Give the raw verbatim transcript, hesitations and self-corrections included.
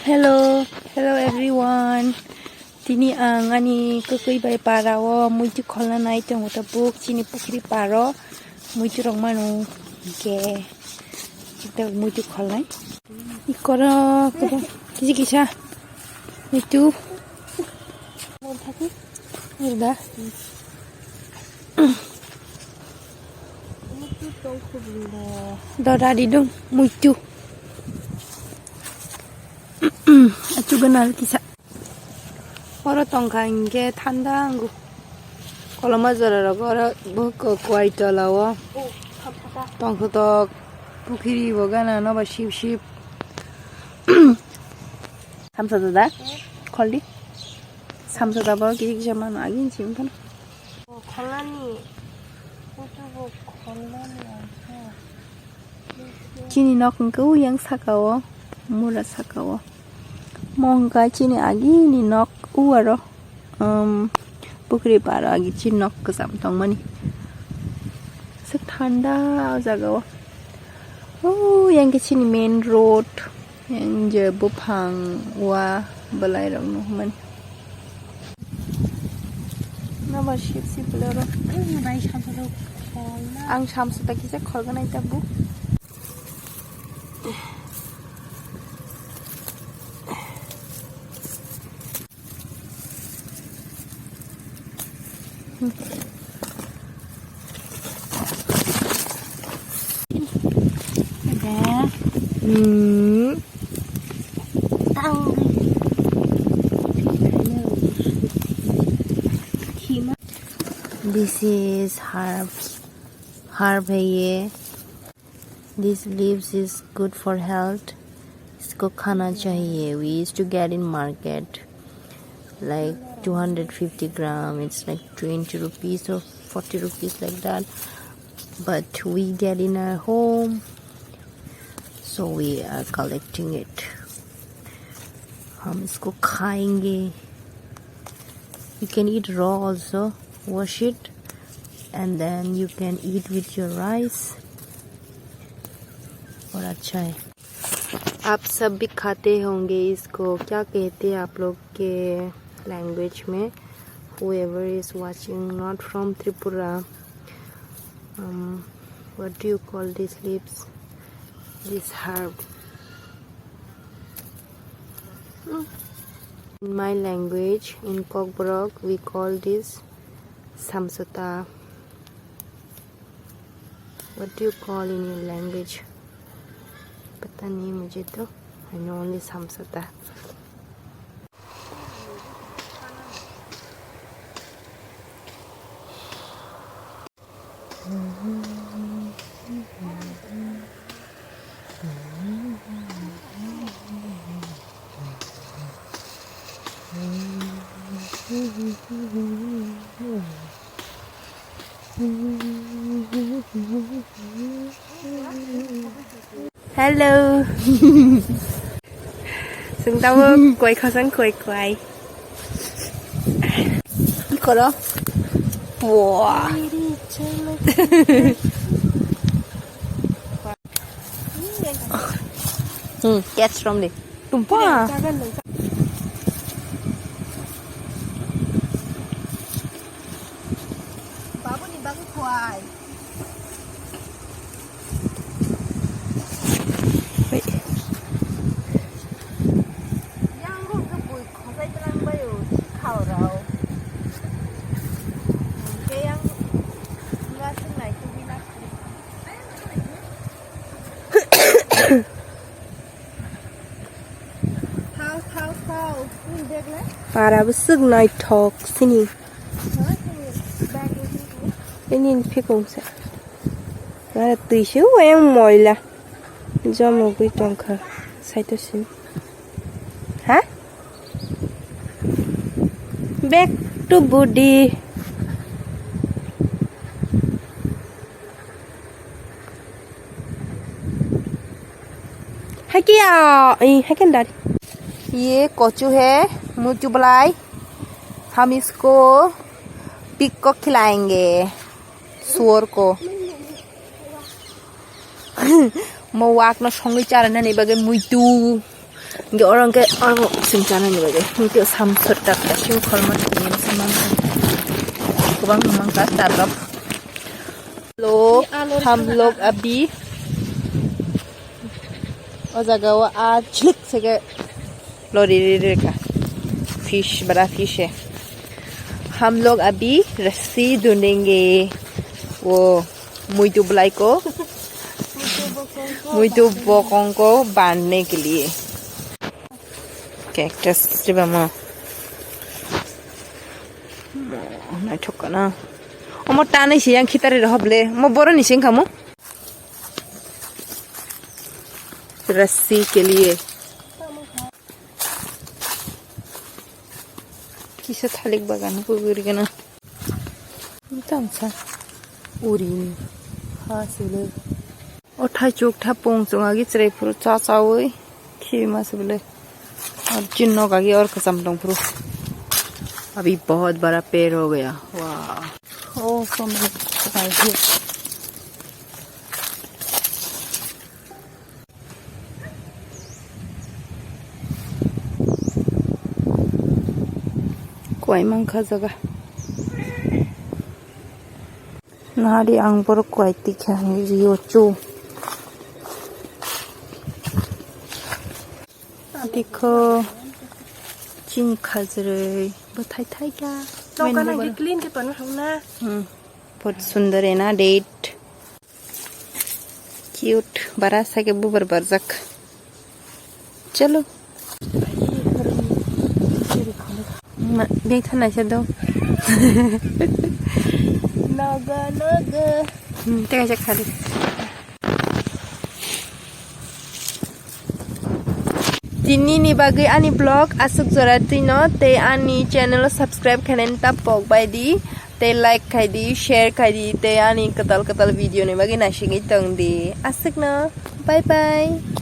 Hello, hello everyone. Tini ang ani kwkwi bai para o muitu kholna nai tongo, tabuk chini pukhri paro muitu rok mano, hwnkhe chita muitu kholnai. Ikoro kisa kisa muitu. Irda. Dora di dong muitu. Achu ganal kisa. Oro tongkha hingke thanda angu. Koloma jora rok oro buko kwai tola o. Tongkha tok pukhiri bo gana no ba sip sip. Samsa dada. Kholdi. Samsa daba kisa kisa mano agin chim phano. Kholani. Kutu bo kholani. Chini nok hwnkhe uyang saka o, mura saka o. Mo hwnkha chini agini nok uaro, um, pukhri paro agi chini nok kwcham tongmani. Aswk thanda o jaga o. Uyang khe chini main road. Yang je buphang wa belai rok nukmani. Naba sip sip belai rok. Ang samsa ta kisa khorganai ta bu. Hmm. This is herb. Herb है ये. This leaves is good for health. इसको खाना चाहिए. We used to get in market like two hundred fifty gram. It's like twenty rupees or forty rupees like that. But we get in our home, so we are collecting it. हम इसको खाएंगे. You can eat raw also. Wash it and then you can eat with your rice. और अच्छा है. आप सब भी खाते होंगे इसको, क्या कहते हैं आप लोग के लैंग्वेज में? Whoever is watching not from Tripura, um, what do you call these leaves? This herb. In my language, in Kokborok, we call this samsota. What do you call in your language? पता नहीं मुझे तो. I know only samsota. Hello. Sung tamo koi khosong koi koi. Koro. Wah. Hmm, catch from the. Tumpa. Babu ni babu koi. Wait. Yang go ke bui khosai tlang bayo, si khao rao. Ke yang nga sung nai tu bina. Thao, thao, thao. Para bwswk naithok sini. Ini phikung se. Ara twi se wayang moila. Jomogwi tongkha. Saito sini. Ha? Back to body. Hai kya? Eh, hai kan dari. ये कचू है, मुचु बलाई। हम इसको पिग को खिलाएंगे, सुअर को। Mo wak no songwi charana ni bagwi muitu. Hingke oro hingke oro sing chanani bagwi. Hingke sam sot tak tak sing khorma tangwi sam man. Kubang mang ka tarlok. Lok, ham lok abi. O jaga o a chlik sege lori ri ri ka. Fish, bada fish e. Ham lok abi rasi dunenge. Wo, muitu belai ko. Muitu bokong ko bandhne ke liye. Cactus riba mo. Mo, naithok kana. Omo tanwi se yang khitari rohop le. Mo boroni sing kamo. Rasi ke liye. Kisa thalik bagan ko guri kana. Tamsa uri ha sile. O thaichuk thapung chwng agi chwrai phuru cha chawi khi ma se bole. Ar chin nok agi or khacham tong phuru. Abhi bahut bada ped ho gaya. Wow. Oh, so many. Kuai mankha jaga. Nari ang borok kuai tikha hinwi rio chu. Dikho chini khajrwi bwthai thaikha. Nokha nang clean khe tonwi thangna. Hmm. Bahut sundor ena date. Cute, bara sake bubar barjak. Chalo. Ma, beng thanai sa do. Naga, naga. Hmm, teka sa khali. Tini ni bagwi ani vlog aswk jora twino, tei ani channel o subscribe khainani ta pok bai di, tei like khai di, share khai di, tei ani kwtal kwtal video ni bagwi naisingwi tong di. Aswkno, bye bye.